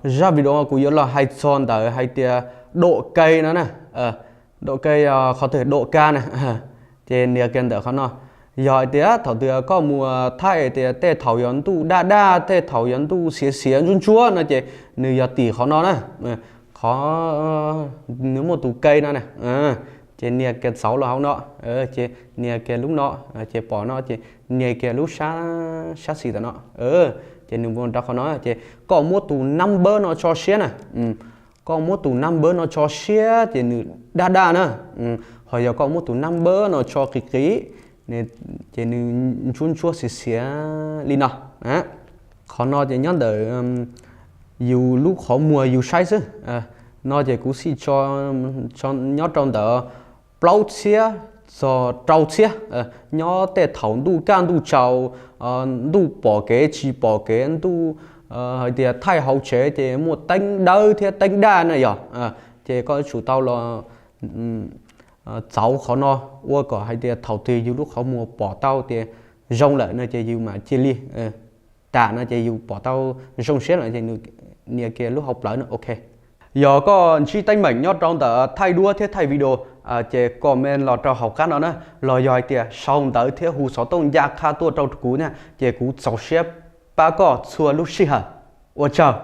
Zaj video kuv yuav los hais txog ntawm hais tias dom kais no na, dom kais, qhov twg dom kais na, ces nias kiag ntawm qhov no. Yog hais tias thaum twg koj mus thaij tias tej thaum yog ntuj daj daj, tej thaum yog ntuj xiav xiav ntsuab ntsuab no ces nws yog tim qhov no na, qhov nws muaj tus kais no na, ces nias kiag txauv los hauv no, ces nias kiag lub no, ces pom no ces nias kiag lub sab, sab xis tam no, ces nws mus rau qhov no ces koj muab tus number no tso siab na. Koj muab tus number no tso siab ces nws daj daj na. Ho yog koj muab tus number no tso qis qis ces nws ntsuab ntsuab xiav xiav li no. Qhov no ces nyob ntawm yus lub qhov muag yus saib xwb. No ces kuv xij tso nyob rau ntawm plaub txhiab txog rau txhiab, nyob tej thaum ntuj kaj ntuj tsaus, ntuj pom kev tsis pom kev, ntuj hais tias thaij hauv tsev ces muaj teeb dawb thiab teeb daj na yog, ces koj yuav tsum tau los txauv qhov no ua kom hais tias thaum twg yus lub qhov muag pom tau tias zoo lawm no ces yus mam cia li, tam no ces yus pom tau zoo siab lawm ces nias kiag lub hauv plawv no, ok. Yog koj ntsib teeb meem nyob rau ntawm thaij duab thiab thaij video, ces comment los rau hauv qab no na, los yog hais tias sau ntawv thiab hu xov tooj ncaj qha tuaj rau kuv na, ces kuv txaus siab pab koj txhua lub sij hawm. Ua tsaug.